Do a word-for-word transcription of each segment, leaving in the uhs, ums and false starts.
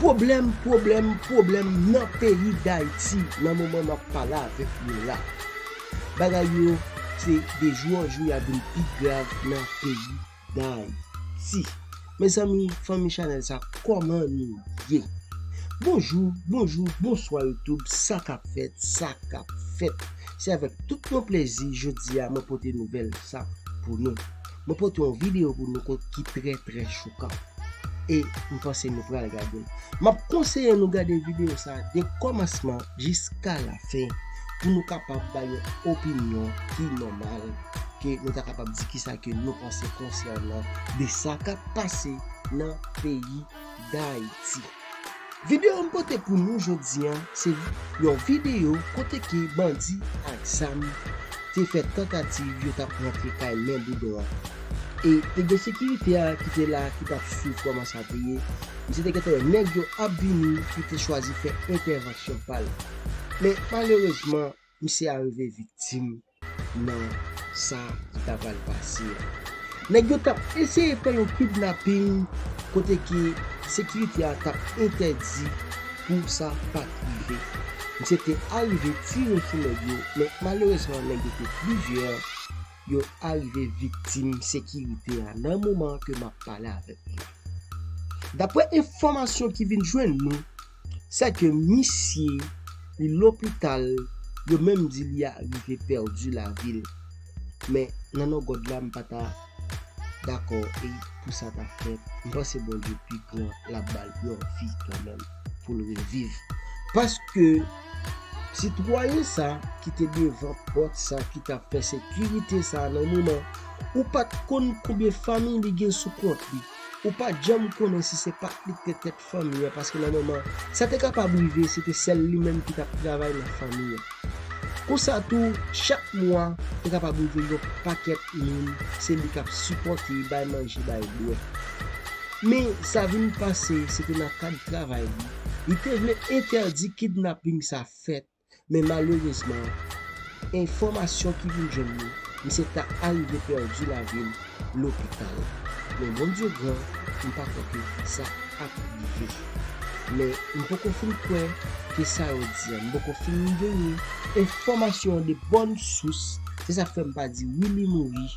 Pwoblèm, pwoblèm, pwoblèm nan peyi Dayiti nan moman m ap pale avèk nou la. Bagay yo, se de jou an jou, y ap vin pi grav nan peyi Dayiti. Mezanmi, fanmi chanèl sa, kòman nou ye? Bonjou, bonjou, bonswa YouTube, sa k ap fèt, sa k ap fèt. Se avèk tout yon plezi, jodi a, mwen pote nouvèl sa pou nou. Mwen pote yon videyo pou nou kot ki trè, trè chokan. E m panse nou pral gade l. M ap konseye nou gade videyo sa de kòmansman jiska lafen pou nou kapab bay yon opinyon ki nòmal, ke nou ta kapab di kisa ke nou panse konsènan de sa k ap pase nan peyi Dayiti. Videyo m pote pou nou jodi a, se yon videyo kote ke bandi ak zam te fè tantativ, yo t ap rantre kay Men Boudon an. E te gen sekirite a ki te la, ki t ap swiv kòman sa te ye. Misye te gentan wè nèg yo ap vini, li te chwazi fè entèvansyon pa l. Men malerezman, misye a rive viktim nan sa ki ta pral pase a. Nèg yo t ap eseye fè yon kidnaping kote ke sekirite a t ap entèdi pou sa pa t rive. Misye te arive tire sou nèg yo, men malerezman nèg yo te plizyè, yo arive viktim sekirite a nan moman ke m ap pale avèk nou. Daprè enfòmasyon ki vin jwenn nou, se ke misye, li lopital, yo menm di li arive pèdi lavi l. Men nan non God la, m pa ta dakò e pou sa ta fèt. M panse Bondye pi gran, l ap ba l yon vi kanmenm pou l reviv. Paske sitwayen sa ki te devan pòt sa, ki t ap fè sekirite sa nan moman, ou pa t konn konbyen fanmi li gen sou kont li. Ou pa t janm konnen si se pa t li k te tèt fanmi an, paske nan moman sa te kapab rive, se te sèl li menm ki t ap travay nan fanmi an. Konsa tou, chak mwa, te kapab rive yon pakèt moun, se li k ap sipòte, bay manje, bay bwè. Men sa vin pase, se te nan kad travay li. Li te vle entèdi kidnaping sa fèt, men malerezman, enfòmasyon ki vin jwenn nou, misye ta arive pèdi lavi l lopital. Men Bondye gran, m pa kwè ke sa ap rive. Men m poko fin kwè ke sa yo di an. M poko fin genyen enfòmasyon de bòn sous. Se sa k fè m pa di wi li mouri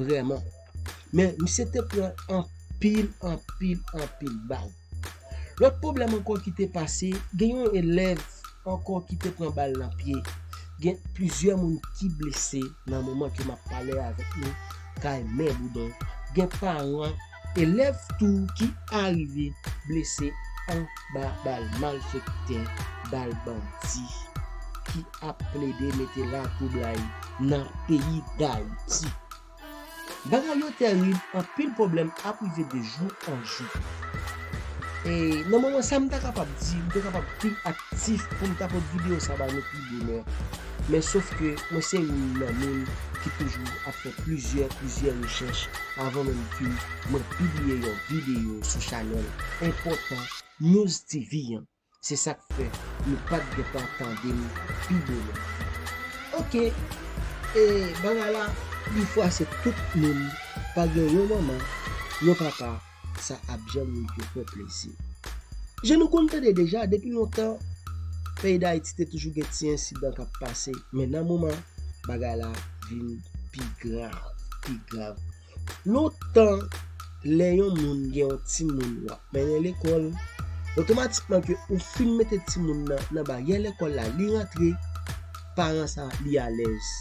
vrèman. Men misye te pran anpil, anpil, anpil bal. Lòt pwoblèm ankò ki te pase, gen yon elèv ankò ki te pran bal nan pye. Gen plizyè moun ki blese nan moman ke m ap pale avèk nou kay Men Boudon. Gen paran elèv tou ki arive blese anba bal malfektè, bal bandi ki ap plede mete latwoublay nan peyi Dayiti. Bagay yo tèrib, anpil pwoblèm ap rive de jou an jou. E nan moman sa, m ta kapab di, m te kapab pi aktif pou m ta pote videyo sa ba nou pi bonè. Men sof ke mwen se youn nan moun ki toujou ap fè plizyè, plizyè rechèch avan menm ke mwen pibliye yon videyo sou chanèl enpòtan News T V an. Se sa k fè nou pa t gentan tande m pi bonè. Oke, e bagay la, li fwase tout moun, pa gen yon manman, yon papa, sa ap janm rive fè plezi. Jan nou konn tande deja, depi lontan, peyi Dayiti te toujou gen ti ensidan k ap pase, men nan moman, bagay la vin pi grav, pi grav. Lontan, lè yon moun gen yon timoun w ap mennen lekòl, otomatikman ke ou fin mete timoun nan nan baryè lekòl la, li rantre, paran sa, li alèz.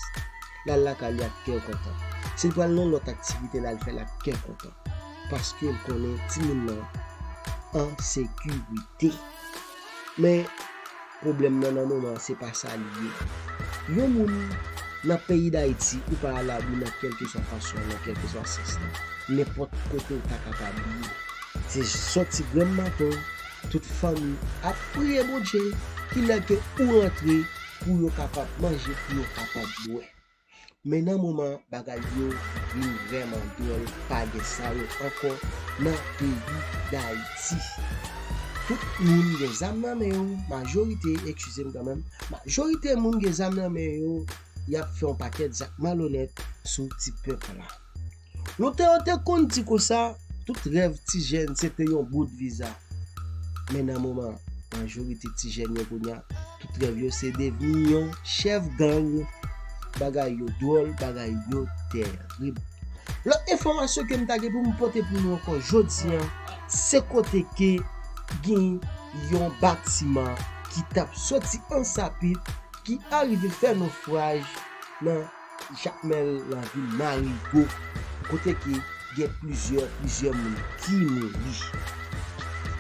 L al lakay li ak kè kontan. Si l pral nan yon lòt aktivite, l al fè l ak kè kontan. Paske l konnen timoun nan an sekirite. Men, pwoblèm nan nan moman an, se pa sa li ye. Yon moun nan peyi Dayiti, ou pa alabri nan kèlkeswa fason, nan kèlkeswa sans lan. Nenpòt kote ou ta kapab ye. Se sòti granm maten, tout fanmi ap priye Bondye, kilè ke ou rantre pou yo kapab manje, pou yo kapab bwè. Men nan moman bagay yo vin vrèman dwòl, pa gen sa yo ankò nan peyi Dayiti. Tout moun gen zam nan men yo, majorite, eskize m kanmenm, majorite moun gen zam nan men yo, y ap fè yon pakèt zak malonèt sou ti pèp la. Lontan yo te konn di konsa, tout rèv ti jèn se te yon bout viza. Men nan moman majorite ti jèn yo kounye a, tout rèv yo se devni yon chèf gang. Bagay yo dwòl, bagay yo terib. Lòt enfòmasyon ke m ta gen pou m pote pou nou ankò jodi a, se kote ke gen yon batiman ki t ap soti Ansapit, ki arive fè nofraj nan Jakmèl, nan vil Marigo, kote ke gen plizyè, plizyè moun ki mouri.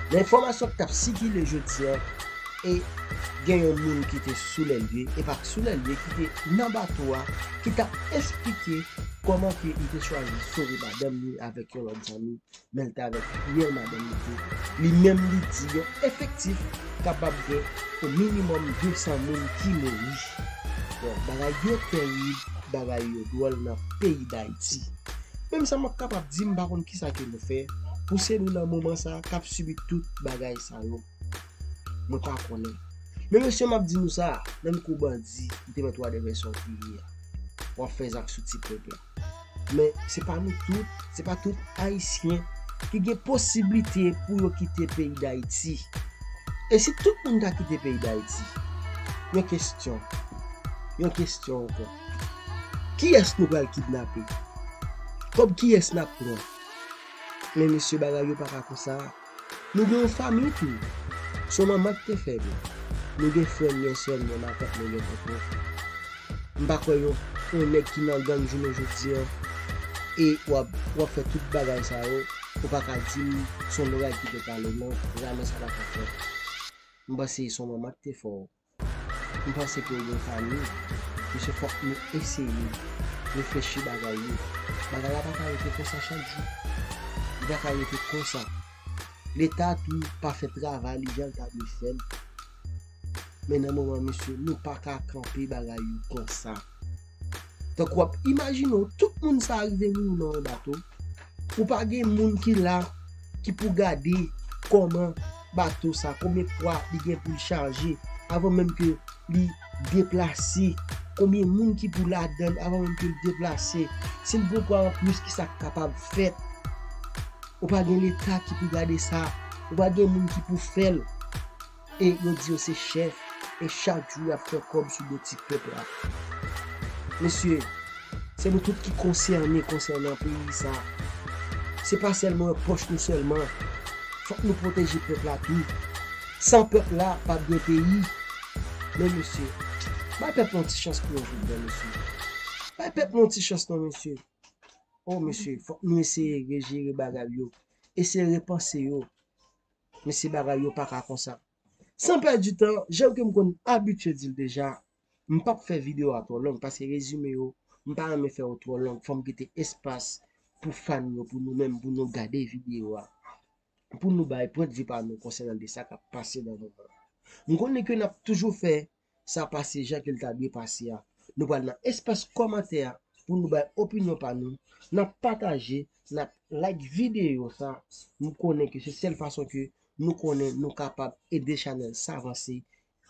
Nan enfòmasyon k t ap sikile jodi a, e gen yon moun ki te sou lèlye, e pa sou lèlye, ki te nan bato a, ki t ap esplike kòman ke li te chwazi sove madanm li avèk yon lòt zanmi, men l te avèk yon madanm li tou. Li menm li di yon efektif kapab gen o minimòm de san moun ki mouri. Bon, bagay yo terib, bagay yo dwòl nan peyi Dayiti. Menm sa m ap kapab di, m pa konn kisa ke nou fè, pou se nou nan moman sa a k ap sibi tout bagay sa yo. Mwen pa konnen. Men mesye, m ap di nou sa, menm kou bandi, li te mèt w a de vèsyon vire a. W ap fè zak sou ti pèp la. Men se pa nou tout, se pa tout Ayisyen ki gen posiblite pou yo kite peyi Dayiti. E si tout moun ta kite peyi Dayiti, yon kesyon, yon kesyon ankò. Kiyès nou pral kidnape? Kòb kiyès n ap pran? Men mesye, bagay yo pa ka konsa. Nou gen yon fanmi tou. Se yon manman ki te fè nou. Nou gen frè n, gen sè n, gen matant nou, gen tonton. M pa kwè yon, yon nèg ki nan gang jounen jodi a, e w ap, w ap fè tout bagay sa yo, ou pa ka di m se yon loraj ki te pale non, jamè sa pa ka fèt. M panse se yon manman ki te fè w. M panse ke w gen fanmi. Mesye, fòk nou eseye reflechi bagay yo. Bagay la pa ka rete konsa chak jou. Li pa ka rete konsa. Leta tou pa fè travay li jan l ta dwe fè l. Men nan moman, mesye, nou pa ka kanpe bagay yo konsa. Tankou w ap imajine w, tout moun sa a rive mouri nan yon bato. Ou pa gen moun ki la, ki pou gade kòman bato sa, konbyen pwa li gen pou l chaje, avan menm ke li deplase, konbyen moun ki pou ladan l, avan menm ke l deplase. Si l gen pwa anplis, kisa k kapab fèt? Ou pa gen leta ki pou gade sa, ou pa gen moun ki pou fè l. E yo di yo se chèf, e chak jou y ap fè kòb sou do ti pèp la. Mesye, se nou tout ki konsène konsènan peyi sa. Se pa sèlman pòch nou sèlman. Fòk nou pwoteje pèp la tou. San pèp la, p ap gen peyi. Men mesye, bay pèp la yon ti chans pou yo viv byen, mesye. Bay pèp la yon ti chans non, mesye. O, mesye, fòk nou eseye rejere bagay yo. Eseye repanse yo. Mesye, bagay yo pa ka konsa. San pèdi tan, jan ke m konn abitye di l deja, m p ap fè videyo a twò long, paske rezime yo, m pa renmen fè yo twò long, fò m kite espas pou fan yo, pou nou menm, pou nou gade videyo a, pou nou bay pwendvi pa nou konsènan de sa k ap pase nan moman an. M konnen ke n ap toujou fè sa pase jan ke l ta dwe pase a. Nou pral nan espas kòmantè a pou nou bay opinyon pa nou. N ap pataje, n ap like videyo sa. M konnen ke se sèl fason ke nou konnen nou kapab ede chanèl sa avanse,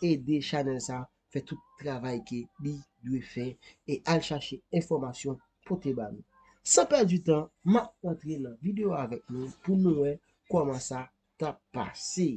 ede chanèl sa fè tout travay ke li dwe fè e al chache enfòmasyon pote ba nou. San pèdi tan, m ap rantre nan videyo avèk nou pou nou wè kòman sa t ap pase.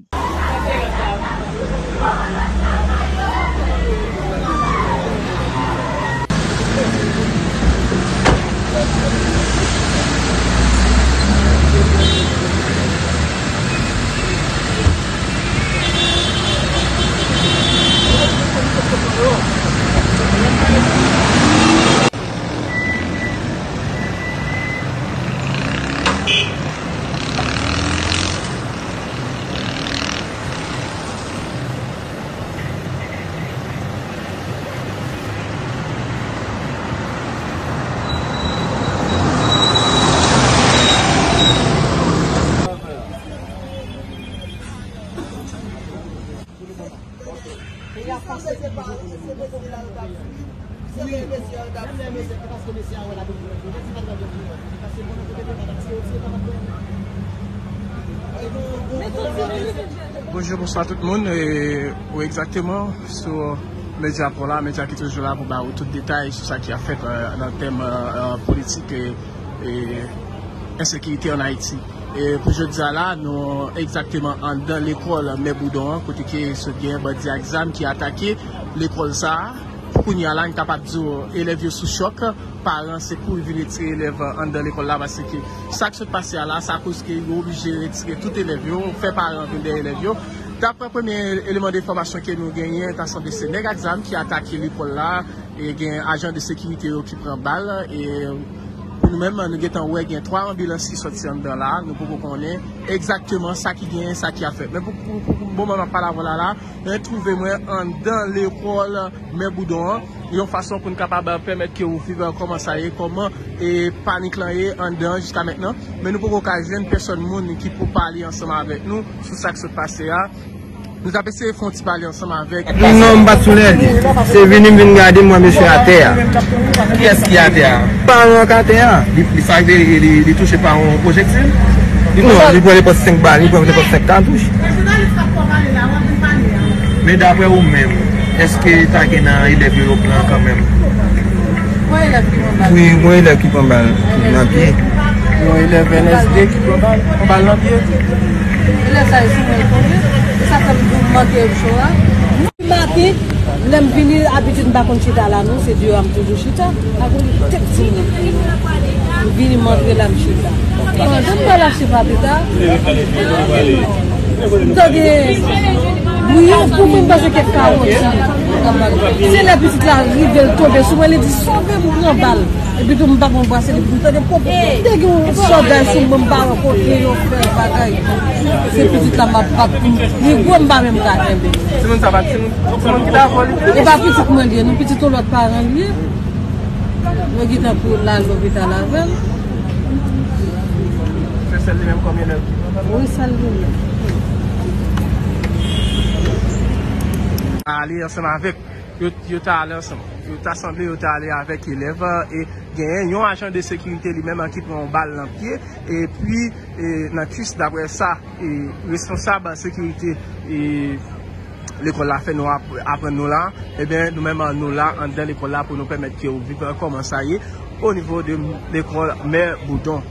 Bonjou, bonswa tout moun. E, wi, egzakteman, sou medya pwen la, medya ki toujou la pou ba ou tout detay sou sa ki ap fèt, e, nan tèm, e, e, politik e, e ensekirite ann Ayiti. E pou jodi a la, nou egzakteman anndan lekòl Mè Boudon an, kote ke sot gen bandi ak zam ki atake lekòl sa a. Pou kounye a la, n kapab di w, elèv yo sou chòk. Paran se kouri vin retire elèv anndan lekòl la, paske sa k sot pase a la, sa koz ke yo oblije retire tout elèv yo, fè paran vin dèyè elèv yo. Daprè premye eleman de enfòmasyon ke nou genyen, ta sanble se nèg ak zam ki atake lekòl la, e gen ajan de sekirite yo ki pran bal, e pou nou menm, nou gentan wè gen twa anbilans ki sòti anndan la, nou poko konnen egzakteman sa ki genyen, sa ki ap fèt. Men pou, pou, pou, pou moman m ap pale avè w la la, mwen twouve mwen anndan lekòl Mè Boudon an, yon fason pou n kapab pèmèt ke w viv kòman sa ye, kòman e panik lan ye anndan an jiska mentnan. Men nou poko ka jwenn pèsòn moun ki pou pale ansanm avèk nou sou sa k sot pase a. Nou t ap eseye fè yon ti pale ansanm avèk. Non, m pa t sou lè li. Se vini m vin gade m wè mesye atè a. Kiyès ki atè a? Paran k atè a. Li, li sa rive, li, li touche pa yon pwojektil? Non, li pran nenpòt senk bal, li pran nenpòt senk katouch. Men daprè ou menm, èske ta gen nan elèv yo yo pran kanmenm? Wi, yon elèv ki pran bal nan pye. Yon elèv N S D ki pran bal, pran bal nan pye. Elèv sa yo sou mwen l tonbe. E sa fè m di w m manke cho a. Maten, lè m vini, abitid m pa konn chita la non, se deyò a m toujou chita. Akoz li tèt di m. M vini, m antre la, m chita. Pandan m pral achte papita, m tande bri, pou mwen, m panse kèk kawòt. Se lè pitit la rive, l tonbe sou mwen, li di, "Sove m, pran bal." Epi tou, m pa konn brase li, m tande pòp, te gen yon sògay sou mwen, m pa wè kote yo fè bagay. Se pitit la m ap bat pou m. Li gwo, m pa menm ka kenbe. Timoun sa pa t timoun, timoun ki t avè w li te? E pa pitit mwen li ye, non, pitit yon lòt paran li ye. Yo gentan pou l al lopital avè l. Se sèl li menm kòm elèv ki pran bal? Wi, sèl li menm. Ale ansanm avèk, yo, yo ta ale ansanm. Yo ta sanble yo ta ale avèk elèv, e genyen yon ajan de sekirite li menm ki pran yon bal nan pye, epi, e, nan kuis, daprè sa, e, responsab sekirite, e, lekòl la fè nou ap-, aprann nou la, ebyen, nou menm, nou la, anndan lekòl la, pou nou pèmèt ke w viv kòman sa ye, o nivo de lekòl Mè Boudon.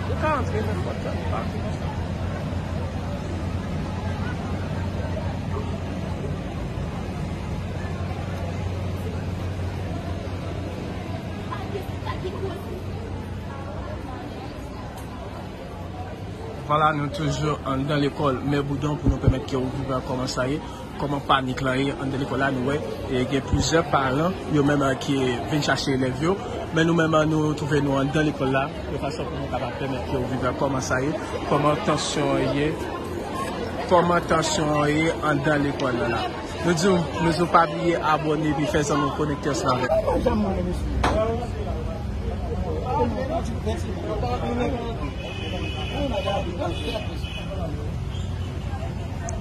Ou ka antre, men pòt la pa konsa. Vwala, nou toujou anndan lekòl Mè Boudon pou nou pèmèt ke w viv kòman sa ye, kòman panik lan ye anndan lekòl la. Nou wè, e, gen plizyè paran, yo menm, e, ki vin chache elèv yo. Men nou menm, e, nou twouve nou anndan lekòl la, yon fason pou nou kapab pèmèt ke w viv kòman sa ye, kòman tansyon an ye, kòman tansyon an ye anndan lekòl la la. Nou di w, nou di w pa bliye abòne epi fè zanmi w konekte ansanm avèk nou.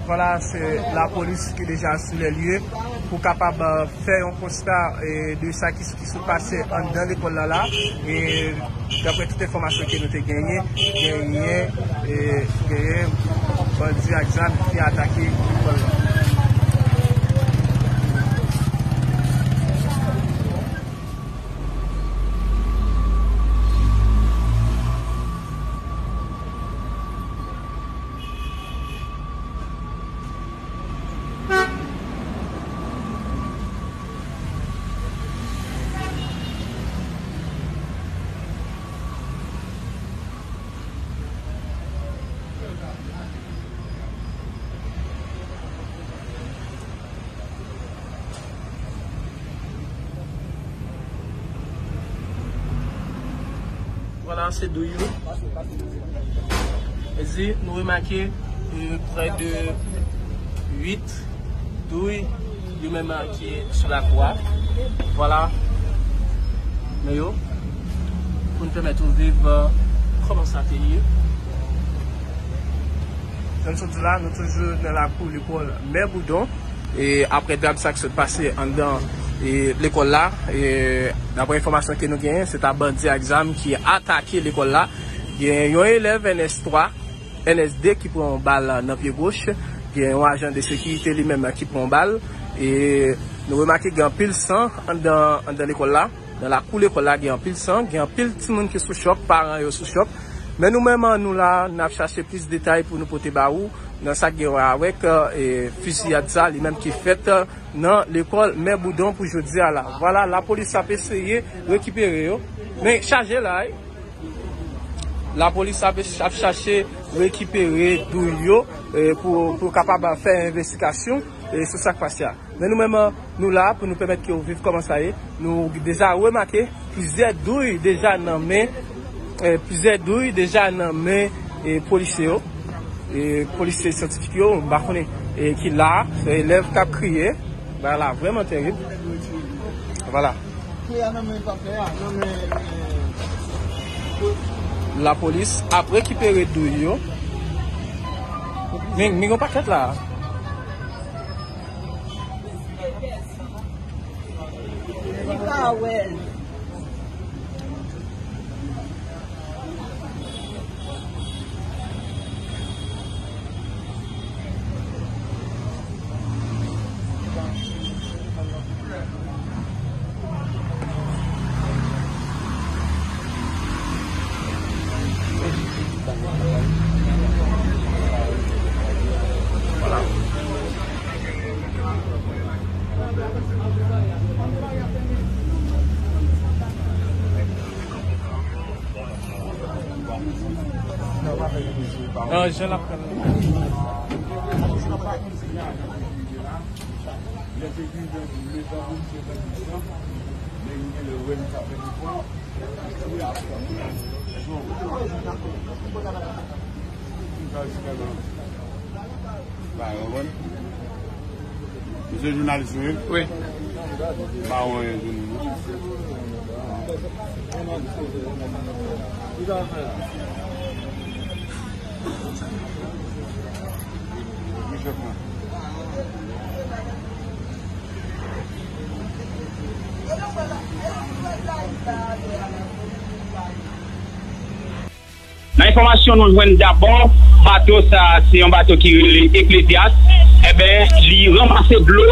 Vwala, se lapolis ki deja sou lè lye pou kapab, e, fè yon konsta, e, de sa ki, ki sot pase anndan lekòl la la. E daprè tout enfòmasyon ke nou te genyen, genyen, e, genyen bandi ak zam ki atake lekòl la. Vwala, se douy yo. Ezi, nou remake, e, prè de uit douy yo menm, e, ki sou lakou a. Vwala. Men yo, pou n pèmèt ou viv, e, kòman sa te ye. Jan n sot di la, nou toujou nan lakou lekòl Mè Boudon. E aprè dram sa k sot pase anndan e, lekòl la. E, daprè enfòmasyon ke nou genyen, se ta bandi ak zam ki atake lekòl la. Gen yon elèv N S twa, N S de ki pran yon bal nan pye goch. Gen yon ajan de sekirite li menm ki pran yon bal. E nou remake gen anpil san anndan, anndan lekòl la. Nan lakou lekòl la, gen anpil san, gen anpil timoun ki sou chòk, paran yo sou chòk. Men nou menm, nou la, n ap chache plis detay pou nou pote ba ou nan sa k gen wè avèk, e, fiziyad sa li menm ki fèt nan lekòl Mè Boudon pou jodi a la. Vwala, lapolis ap eseye rekipere yo. Men chaje la, wi. Lapolis ap, ap chache rekipere douy yo, e, pou, pou kapab fè envestigasyon, e, sou sa k pase a. Men nou menm, nou la pou nou pèmèt ke w viv kòman sa ye. Nou deja remake plizyè douy deja nan men, e, plizyè douy deja nan men, e, polisye yo. E, polisye syantifik yo, m pa konnen, e, ki la, se elèv k ap kriye. Bagay la vrèman terib. Vwala. Lapolis ap rekipere douy yo. Men, men gen yon pakèt la. Li pa wè l. Nan jan l ap pran. Misye jounalis ou ye? Wi. M pa wè anyen sou nou, non. Nan enfòmasyon nou jwenn dabò, bato sa a se yon bato ki rele Eklezyas. Enben, li ranmase dlo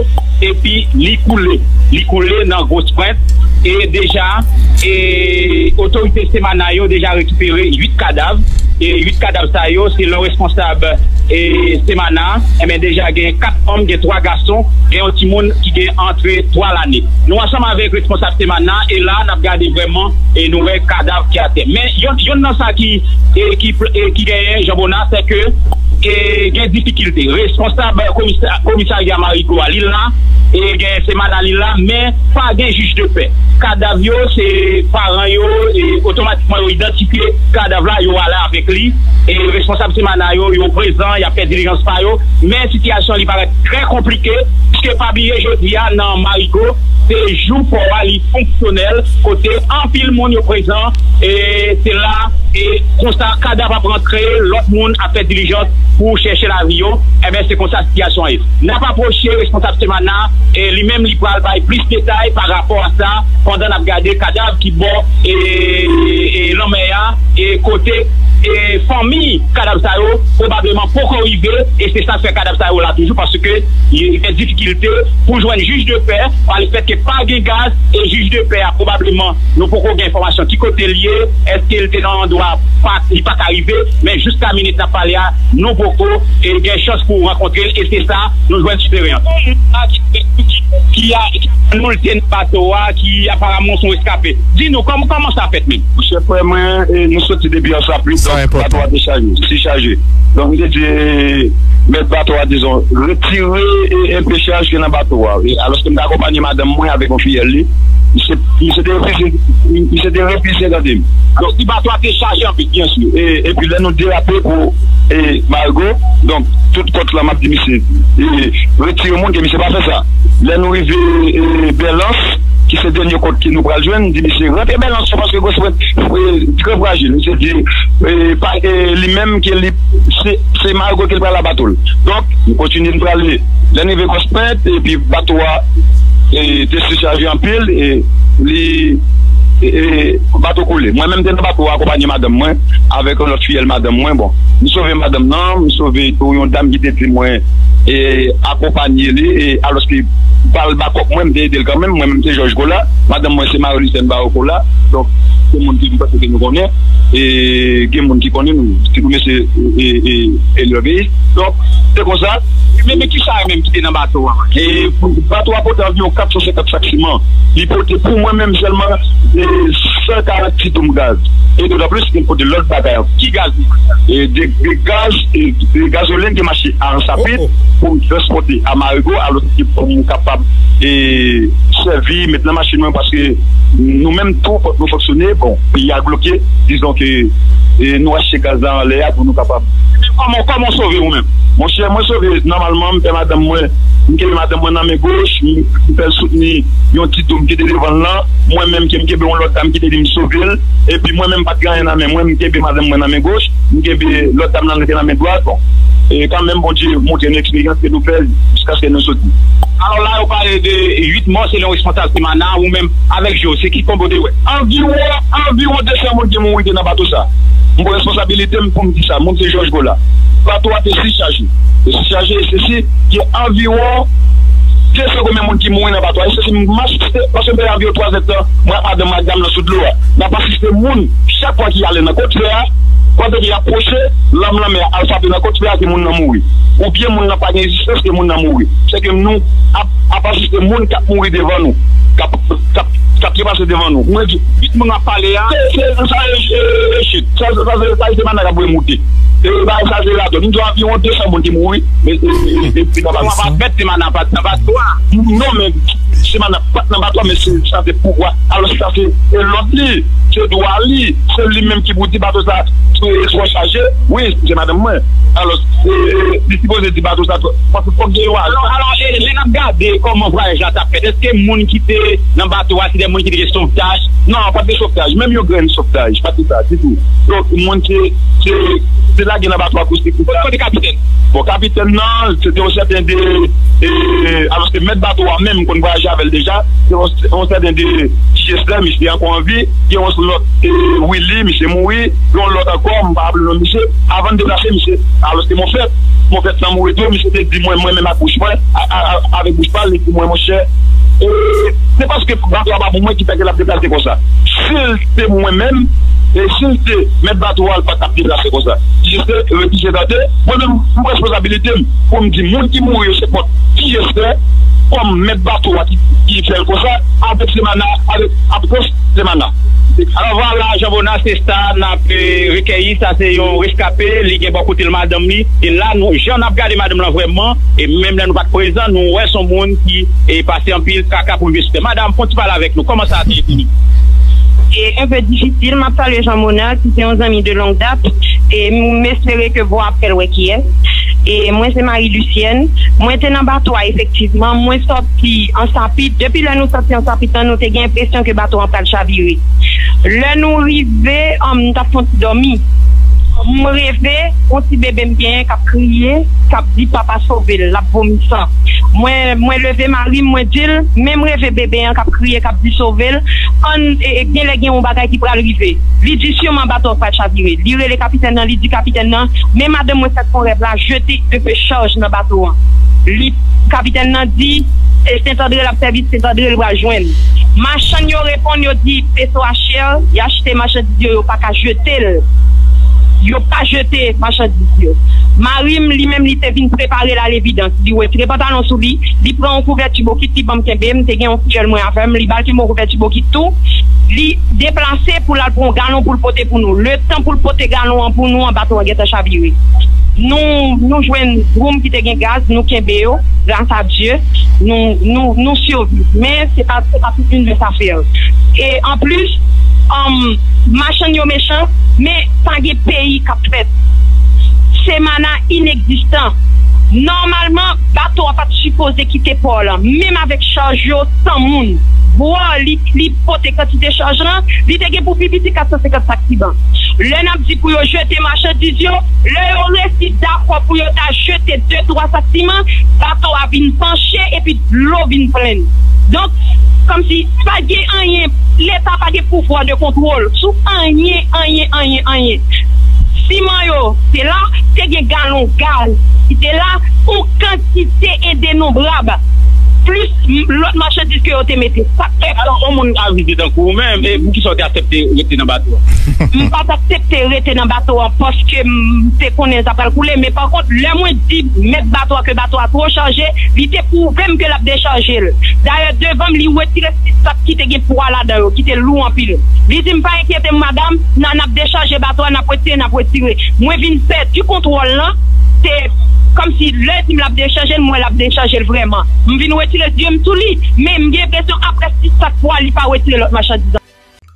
epi li koule. Li koule nan Gwospwent. E deja, e otorite Semana yo deja rekipere uit kadav. E uit kadav sa yo, selon responsab, e Semana, enben, deja gen kat fanm, gen twa gason, gen yon timoun ki gen antre twa lane. Nou ansanm avèk responsab Semana, e la, n ap gade vrèman, e nou wè kadav ki atè. Men, yonn, yonn nan sa ki, e ki, e ki genyen, Jean Bonnard, se ke, e gen difikilte. Responsab komisa-, komisarya Marigo a, li la, e gen Semana, li la, men pa gen jij de pè. Kadav yo, se paran yo, e otomatikman yo idantifye kadav la, yo ale avèk li. E responsab Semana yo, yo prezan, y ap fè dilijans pa yo. Men sitiyasyon li parèt trè konplike, piske pa bliye jodi a nan Marigo, se jou pò a, li fonksyonèl, kote anpil moun yo prezan, e se la, e konsa kadav ap rantre, lòt moun ap fè dilijans pou chèche lavi yo. Enben, se konsa sitiyasyon an ye. N ap apwoche responsab Semana, e li menm li pral bay plis detay pa rapò a sa, pandan n ap gade kadav ki bò, e, e, e lanmè a, e kote, e fanmi kadav sa yo pwobableman poko rive, e se sa k fè kadav sa yo la toujou, paske gen difikilte pou jwenn jij de pè, pa lefètke pa gen gaz, e jij de pè a pwobableman nou poko gen enfòmasyon ki kote l ye, èske l te nan andwa pa, li pa ka rive, men jiska minit n ap pale a, nou poko, e gen chans pou rankontre l, e se sa nou jwenn sou teren an. Ki, ki, ki a, ki nou l te nan bato a, ki aparaman se yon reskape. Di nou, kòm, kòman sa fèt menm? Monchè frè mwen, e, nou soti depi an sapli, donk bato a te chaje, si chaje. Donk m te di, e, mèt bato a, dizon, retire, e, enpe chaj ki nan bato a. E, alòske m te akonpanye madanm mwen avèk yon fiyèl li, misye, misye te refize, misye te refize tande m. Donk si bato a te chaje anpil, byen si. E, epi lè nou derape pou, e, Marigo, donk tout kòt la, m ap di misye, e, retire moun, ke misye pa fè sa. Lè nou rive, e, Bèlans, ki se dènye kòt ke nou pral jwenn, di misye rantre Bèlans paske Gwospwent, e, trè frajil. Misye di, e, pa, e, li menm ke li, se, se Marigo ke l pral a bato l. Donk, nou kontinye, n prale. Lè n rive Gwospwent, epi bato a e, te sichaje anpil, e, li, e, e, bato koule. Mwen menm te nan bato a akonpanye madanm mwen avèk yon lòt fiyèl madanm mwen. Bon, m sove madanm nan, m sove tou yon dam ki te di mwen, e, akonpanye li, e, alòske pa l bakòp mwen, m te ede l kanmenm. Mwen menm se Jòj Kola, madanm mwen se Marie Lucène Barreau Kola. Donk, se moun ki m panse ke nou konnen. E gen moun ki konnen nou, sitou mesye, e, e, e, Elioveyis. Donk, se konsa. Men, men ki sa menm ki te nan bato a? E, bato a pote anviwon kat san senkant sak siman. Li pote pou mwen menm sèlman, e, san karant ti doum gaz. E dotan plis, li pote lòt bagay ankò. Ki gaz? E, de, de gaz, e, de gazolin ki mache a Ansapit pou m transpòte a Marigo, alòske pou m kapab, e, sèvi, met nan machin mwen, paske nou menm tou, fòk nou fonksyone. Bon, peyi a bloke, dizon ke, e, nou achte gaz la anlè a pou nou kapab. Kòman, kòman w sove ou menm? Monchè, mwen sove nòmalman, m fè madanm mwen, m kenbe madanm mwen nan men goch, m, m fè l soutni yon ti doum ki te devan l lan, mwen menm ke m kenbe yon lòt dam ki te di m sove l, epi mwen menm pa t gen anyen nan men mwen, m kenbe madanm mwen nan men goch, m kenbe lòt dam nan rete nan men dwat, bon. E kanmenm, Bondye montre nou eksperyans ke nou fè jiskaske nou soti. Alò la, yo pale de uit mò selon responsab Semana, ou menm avèk Joe, se ki konbo te wè? Anviwon, anviwon de san moun ki mouri te nan bato sa. M pran responsabilite m pou m di sa, moun se Jòj Gola. Bato a te sichaje. Te sichaje, e sesi, gen anviwon de san konbyen moun ki mouri nan bato a. E sesi, m asiste, paske m fè anviwon twa zèdtan, mwen ak madanm mwen ak dam nan sou dlo a. N ap asiste moun, chak fwa ki ale nan kot fè a, pandan ki y ap pwoche, lanm lanmè a al frape nan kot fè a, ke moun nan mouri. Oubyen moun nan pa gen rezistans, ke moun nan mouri. Se ke nou ap, ap asiste moun k ap mouri devan nou, k ap, k ap, k ap trepase devan nou. Mwen di, uit moun w ap pale a? Se, se, sa e, e, e chit. Sa, sa, sa, se, sa e Semana k ap voye moute. E, bagay sa se radòt. M di w anviwon de san moun ki mouri. E, e, e, e, epi nan bato a. Semana pa t nan bato a. Non, men Semana pa t nan bato a, men se, sa se pouvwa. Alò, sa se, e, lòd li, se dwa li, se li menm ki pou di bato sa, e, twò chaje. Wi, se madanm mwen. Alò, e, e, li sipoze di bato sa, paske fòk gen yon ajan. Alò, alò, e, lè n ap gade kòman vwayaj la t ap fèt, èske moun ki te nan bato a, se de moun ki te gen sovtaj? Non, pa t gen sovtaj, menm yon grenn sovtaj, pa t gen sa ditou. Donk, moun te, te, te lage nan bato a kou se kou sa. Kote kapitèn? Bon, kapitèn nan, se te yon sèten de, e, alòske mèt bato a menm konn vwayaje avè l deja, se yon, yon sèten de J S la, misye ankò an vi, gen yon lòt, e, Willy, misye mouri, gen yon lòt ankò, m pa raple non misye, avan n deplase misye, alòske Monfèt, Monfèt nan mouri tou, misye te di mwen, mwen menm ak bouch mwen, a, a, a, avèk bouch pa l, li di mwen, monchè, e, se paske bato a pa pou mwen ki fè ke l ap deplase konsa. Si l te mwen menm, e si l te mèt bato a, l pa t ap deplase konsa. J S refize tande, mwen menm, m pran responsabilite m pou m di moun ki mouri yo se kont J S kòm mèt bato a ki, ki fè l konsa, avèk Semana, avèk absans Semana. Alò, vwala, Jean Bonnat, se sa n ap, e, rekèyi. Sa se yon reskape, li gen bò kote l madanm li. E la, nou, jan n ap gade madanm lan vrèman, e menm lè nou pa t prezan, nou wè se yon moun ki, e, pase anpil traka pou rive sou tè. Madanm, fè yon ti pale avèk nou. Kòman sa te fini? E un peu difisil, m ap salye Jean Monard, ki se yon zanmi de longue date, e m espere ke vwa ap fè l wè kiyès. E mwen se Marie Lucienne. Mwen te nan bato a efektivman. Mwen sòti Ansapit. Depi lè nou sòti Ansapit lan, nou te gen enpresyon ke bato an pral chavire. Lè nou rive, um, m t ap fè yon ti dòmi. M reve, yon ti bebe m genyen k ap kriye, k ap di papa sove l, l ap vomi san. Mwen, mwen leve mari m, mwen di l, men m reve bebe an k ap kriye, k ap di sove l, ann, e, e, gen lè gen yon bagay ki pral rive. Li di siman bato an pral chavire. Li rele kapitèn nan, li di kapitèn nan, men madanm mwen fèk fè yon rèv la, jete un peu chaj nan bato an. Li, kapitèn nan di, e, Sentandre l ap sèvi, Sentandre l pral jwenn. Machann yo reponn, yo di peso a chè, y achte machandiz yo, yo pa ka jete l. Yo pa jete machandiz yo. Mari m, li menm, li te vin prepare l a levidans. Li retire pantalon sou li, li pran yon kouvèti bokit, li ban m kenbe, m te gen yon fiyèl mwen avè m, li ba l kenbe yon kouvèti bokit tou. Li deplase pou l al pran yon galon pou l pote pou nou. Letan pou l pote galon an pou nou an, bato an gentan chavire. Nou, nou jwenn dwoum ki te gen gaz, nou kenbe yo, gras a Dye, nou, nou, nou siviv. Men se pa, se pa tout moun sa fè. E anplis, um, machann yo mechan, men pa gen peyi k ap fèt. Semana inegzistan. Nòmalman, bato a pa t sipoze kite pò lan, menm avèk chaj yo, san moun. Bwò, li, li pote kantite chaj lan, li te gen pou pi piti kat san senkant sak siman. Lè n ap di pou yo jete machandiz yo, lè yo resi dakò pou yo ta jete de twa sak siman, bato a vin panche epi dlo vin plenn. Donk, kòmsi pa gen anyen, Leta pa gen pouvwa de kontwòl sou anyen, anyen, anyen, anyen. Siman yo te la, te gen galon gaz ki te la, yon kantite endenonbrab, plis m- lòt machandiz ke yo te mete. Sa k fè Alò, yon moun ka vide tankou ou menm, e poukisa w te aksepte rete nan bato a? M pa t aksepte rete nan bato an paske m te konnen sa pral koule, men pa kont, lè mwen di mèt bato a ke bato a twò chaje, li te pwouve m ke l ap dechaje l. Dayè, devan m, li retire sis sak ki te gen pwa ladan yo, ki te lou anpil. Li di m, "Pa enkyete w, madanm, n a- n ap dechaje bato a, n ap retire, n ap retire." Mwen vin pèdi kontwòl lan, se kòmsi lè di m l ap dechaje l, m wè l ap dechaje l vrèman. M vin retire zye m sou li, men m gen enpresyon apre sis sak pwa, li pa retire lòt machandiz an.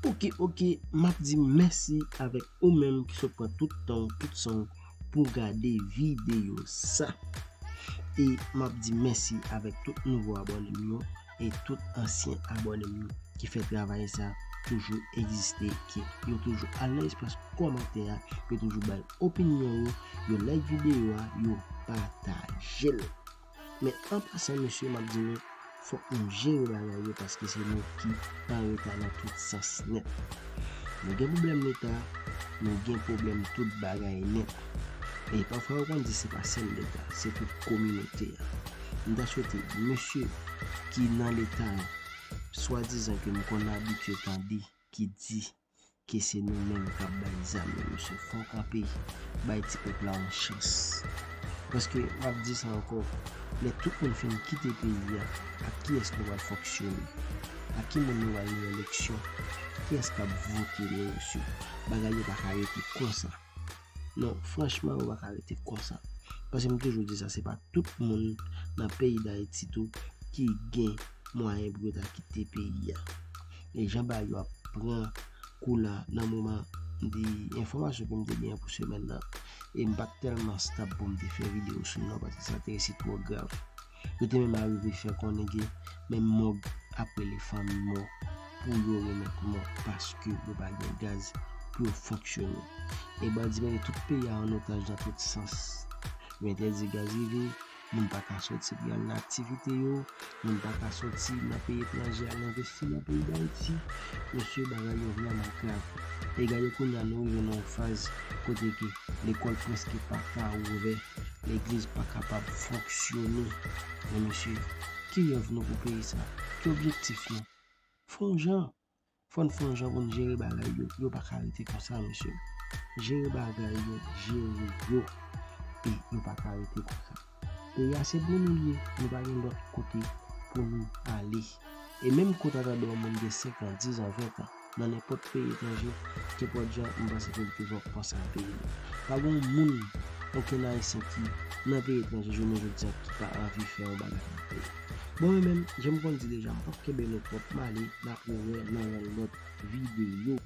Ok, ok, m ap di mèsi avèk ou menm ki sot pran tout tan w, tout san w pou w gade videyo sa. E m ap di mèsi avèk tout nouvo abòne m yo e tout ansyen abòne m yo ki fè travay sa toujou egziste, ki yo toujou al nan espas kòmantè a, yo toujou bay opinyon yo, yo like videyo a, yo pataje l. Men an pasan, mesye, m ap di nou, fòk nou jere bagay yo paske se nou ki an reta nan tout sans nèt. Nou gen pwoblèm Leta, nou gen pwoblèm tout bagay nèt. E pafwa yo konn di se pa sèl Leta, se tout kominote a. M ta swete mesye ki nan Leta yo, swadizan ke m konn abitye tande, ki di ke se nou menm k ap bay zam yo, mesye. Fò w kanpe, bay ti pèp la yon chans. Paske m ap di sa ankò, lè tout moun fin kite peyi a, ak kiyès nou pral fonksyone? Ak ki moun nou pral nan eleksyon? Kiyès k ap vote nou, mesye? Bagay yo pa ka rete konsa. Non, franchman, yo pa ka rete konsa. Paske m toujou di sa, se pa tout moun nan peyi Dayiti tou ki gen mwayen pou yo ta kite peyi a. E jan bagay yo ap pran kou la nan moman, m di enfòmasyon ke m te gen pou semèn nan, e m pa t tèlman stab pou m te fè videyo sou non, paske sa te resi twò grav. Yo te menm arive fè konnen ke menm mòg ap rele fanmi mò pou yo remèt mò paske yo pa gen gaz pou yo fonksyone. E bandi mennen tout peyi a an otaj nan tout sans. Yo entèdi gaz rive, moun pa ka soti pou y al nan aktivite yo, moun pa ka soti nan peyi etranje al envesti nan peyi Dayiti. Mesye, bagay yo vrèman grav. E gade kounye a nou rive nan yon faz kote ke lekòl prèske pa ka ouvè, legliz pa kapab fonksyone. Men mesye, ki rèv nou pou peyi sa? Ki objektif nou? Fè yon jan. Fò n fè yon jan pou n jere bagay yo. Yo pa ka rete konsa, mesye. Jere bagay yo, jere yo. E yo pa ka rete konsa. Peyi a se pou nou l ye, nou pa gen lòt kote pou nou ale. E menm kou w ta tande yon moun gen senk an, diz an, ven an, nan nenpòt peyi etranje, kenpòt jan, m panse ke li te fè yon konsèy peyi li. Pa gen yon moun, okenn Ayisyen ki nan peyi etranje, jounen jodi a, ki pa anvi fè yon bagay nan peyi. Bon, mwen menm, jan m konn di deja, m p ap kenbe nou twòp, m ale, n ap rewè nan yon lòt videyo.